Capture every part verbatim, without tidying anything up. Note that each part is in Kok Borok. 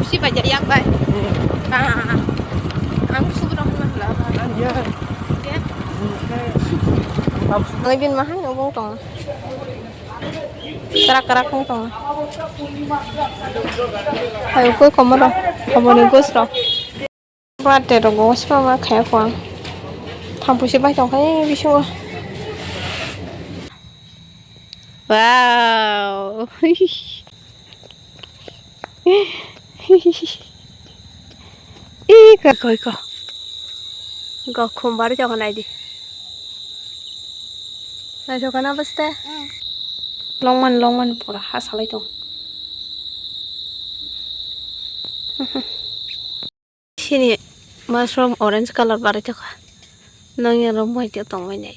Si bai yak bai. Ah, ang subrok na hla ba. Ang ya. Ya. Ang bin mahai no bong tong. Krak krak bong tong. Hai ko komoro. Komoro gosro. Birthday rok bo sima ma khaya ko ang. Thampu se bai tong khai bisingo. Wow. Ih, ko, ko, ko. Go khum bar jokon ai di. Nai jokon abas te. Longman, longman pura ha salai tong. Sini mushroom orange colour barai tokha. Nang yang rok bai tongmani.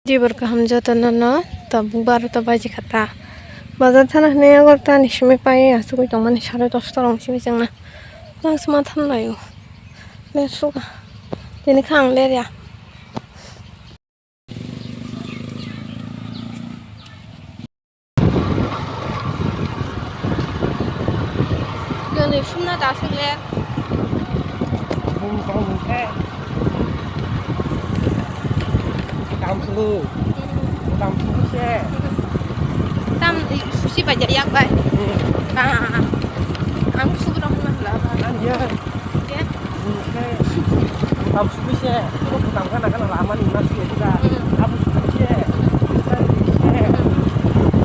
Jibor kaham joto nono tabuk barota baji kha ta. Bazar thana hinwi yago tani simi pai asugwi tongmani sare dosta rong simi chengna. Nang sima thanlaio. Ler suga. Tini kha ang ler ya. Kwnwi sumna ta aswk le. Bung tong hwn khe. Tam sulu. Tam sulu se. Tam susi bai yak bai. Hmm. Ah, ang subrok na hla ba. Ang ya. Tam sukui se, abo bwtang gana gana lamani ma sui ya. Abo sukui se,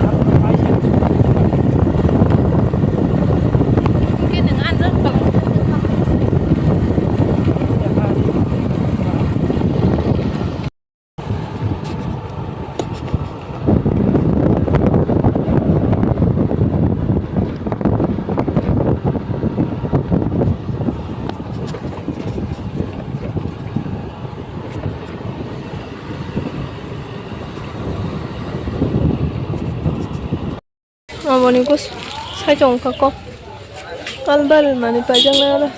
abo bai se. Hwnkhe nwng ano. Aboni bus sai tong kha kok. Kal bal mani paijak nai aro.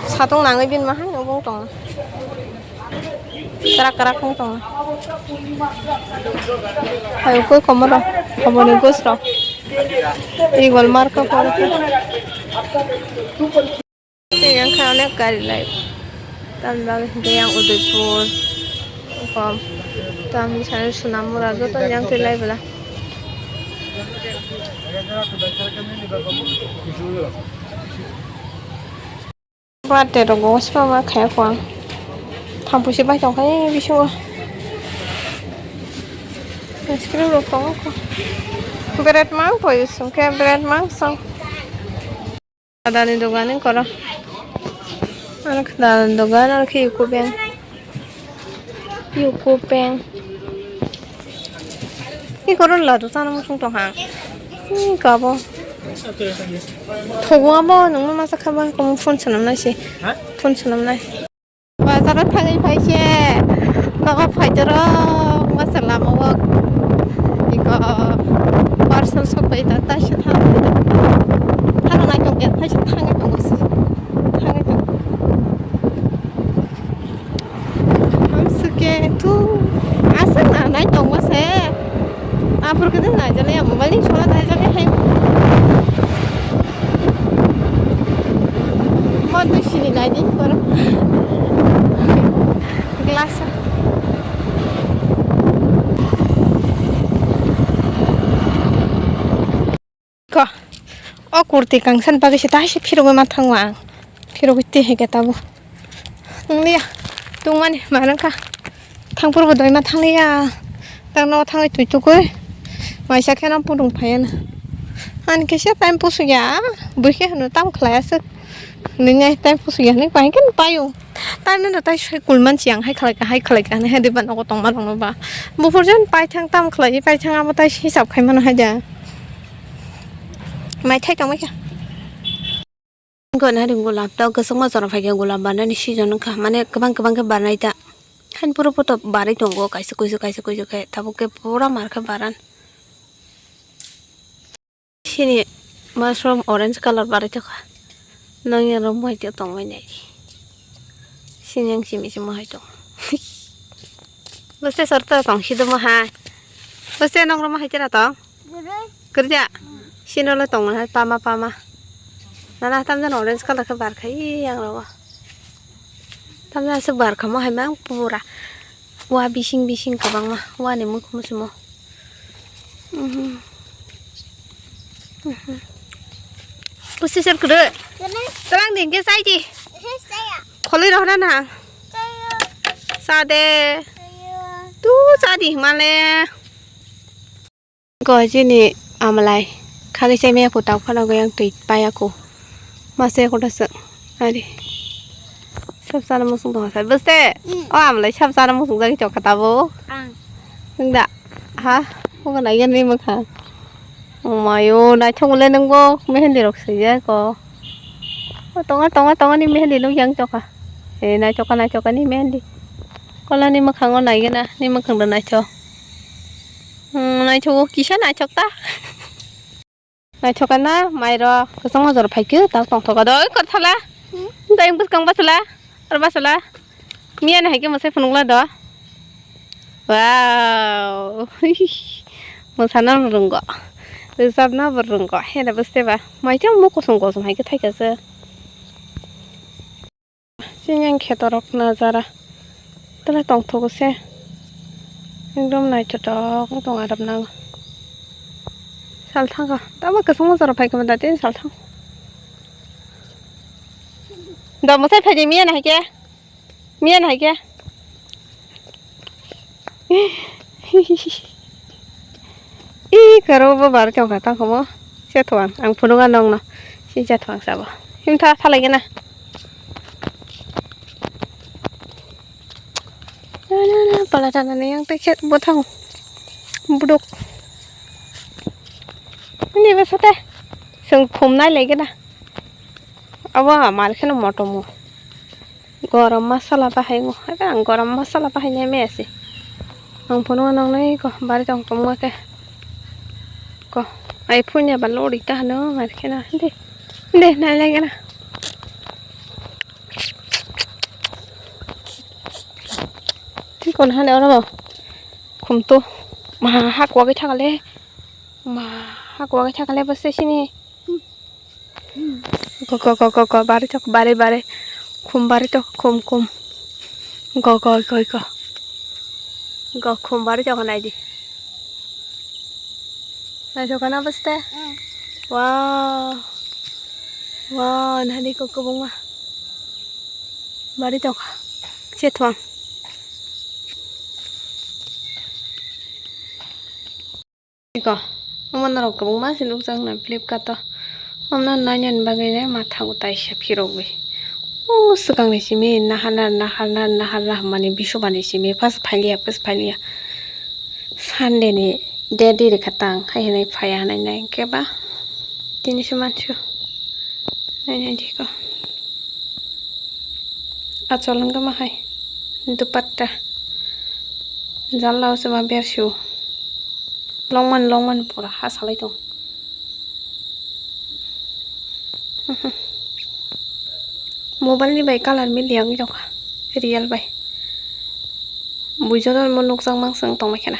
Satong nangwi bini ma hai no bong tong. Krak krak wng tong. Hai ukoi komoro. Aboni bus rok. Igol marka pore. Yang kha onek gari lai. Tamni bagwi hwnkhe yang Udaipur, kom. Tamni sani Sonamura joto yang twi lai bwla. Birthday rok bo sima ma khaya kho ang. Thampu se bai tong kha bisingo. Ice cream rok tongo kho. Bread mang poi song khe bread mang song. Adani dogan ni koro. Ano khe adani dogan, ano khe Yuko Bank. Yuko Bank. Ni koro ladu sana muchung tong hang. Ni kabo. Phugu abo nungma masa khaba, phone sanam nai se. Ha? Phone sanam nai. Bazar o thangwi phai se, nogo phaidorok masa lama o iko parcel sok pai ta, taisa thang, thang nai tong ya, taisa thangwi tongo se, thangwi tongo. Hamsike tu asa na nai tongma se. Aphuru khe nai jani ya mobile ni sona nai jani hai. Mo tu sini nai di koro. Glass. Ko, o kurti kangsan bagwi se ta se phirogwi ma thango ang. Phirogwi te hege tabo. Nunglia, tungmani manang kha. Thangphuru bo doi ma thangliya. Tang no thangwi twi tukui. Waisa khe no pudung phaiya na. Ani kisa time pusu ya. Bui khe hwno tam khlai aswk. Nini ai time pusu ya ni pai khe paio. Time no tai soi kulman chiang hai khlai ka, hai khlai ka, hai diba nogo tongma rok no ba. Buphur jan paithang tam khlai, paithang abo tai hisab khai mano hai da. Mai thai tongma khe. Gona ring gulab to kwchangma jora phaikhe gulab barnani season wngkha, mane kwbang kwbang khe barnai ta. Hain puro poto barwi tongo kaisa kuisu kaisa kuisu khe, tabuk khe pura mar khe baran. Sini mushroom orange colour barwi tongkha. Nang yang rok muitu tongmani. Sini yang simi simi hai tong. Bwsai sor ta tong si domo hai. Bose nong roma hai tera tong. Kwrwi. Kwrwi da. Sino le tong hai pama pama. Nana tamjani orange colour khe bar khai yang rogo. Tamjani se bar khamo hai mang pura. Wa bising bising kwbangma. Wa ni mukhumu simo. Mhm. Mhm. Bose ser kwrwi. Kwrwi. Twlang din ke sai di. He saya. Kholwi rohna na. Saya. Sa de. Saya. Tu sa di male. Ko chini amalai khagwi chai maya phu tang phano go yang twi paya kho. Ma se koto se. Ari. Sab sana musung tong sa. Bose. Mm. O amalai sab sana musung jagwi chok kha tabo. Ang. Nung da. Ha. Ko nai gan ni mukha. Mayo nai thong le nung bo mehendi rok swijak ko. O tonga tonga tonga ni mehendi nung yang chok kha. E nai chok kha nai chok kha ni mehendi. Kola ni mukhang o nai gana ni mukhang da nai chok. Hmm, naithogo kisa naithok ta. Naithok na mairok kwchangma jora phaikhe tak tongthok do. Oi kor thala. Hmm? Dai bwskang basala. Ar basala. Miya na haikhe mwsai phunukla do. Wow. Mwsana rwnggo. Rwchapna bo rwnggo. Hena bwste ba. Maitang mo kosong kosong haikhe thaikha se. Chini ang khetorok najara. Tala tongthogo se. Ekdom naithotok wng tong arap nango. Sal thangkha. Tamo kwchangma jora phaikha da tini sal thang. Da mwsai phaidi miya na haikhe. Miya na haikhe. Ih, karo bo bar chong kha tang khomo. Se thuang, ang phunuk anong no. Si ja thuang sabo. Him tha phalai gana. Na, na, na, pala tana ni yang te khet bo thang. Buduk. Ni ba sate. Sung phum nai lai gana. Abo mal kheno motomo. Gorom masala bahai ngo. Aga ang gorom masala bahai nai me ase. Ang phunuk anong nai ko bari tong tong ma khe. Ko ai phunya ba lori ta hano mar khe na. De. De nai lai gana. Thik on hane oro. Khum to. Ma hak wagwi thakale. Ma hak wagwi thakale bose sini. Go, go, go, go, go, bari tok, bari, bari. Khum bari tok, khum, khum. Go, go, go, go. Go, khum bari tok nai di. Nai tok na bwste? Mm. Wow. Wow, nani ko kwbangma. Bari tok. Chetwang. Iko, omo norok kwbangma se nukjak na Flipkart o. Omo no nainani bagwi le matha bo taisa phirogwi. O swkang ni simi nahar nahar nahar nahar nahar nahar mani bisu bani simi pas phailiya pas phailiya. Sunday ni date ri kha tang hai hinwi phaiya hinwi nai khe ba tini se mansu. Nainani ko. Achol wngkha ma hai. Dupatta. Jala o se ma bersu. Longman longman pura ha salai tong. Mobile ni bai colour milia wngwi tongkha real bai. Buijono mo nukjak mansong tongmai khena.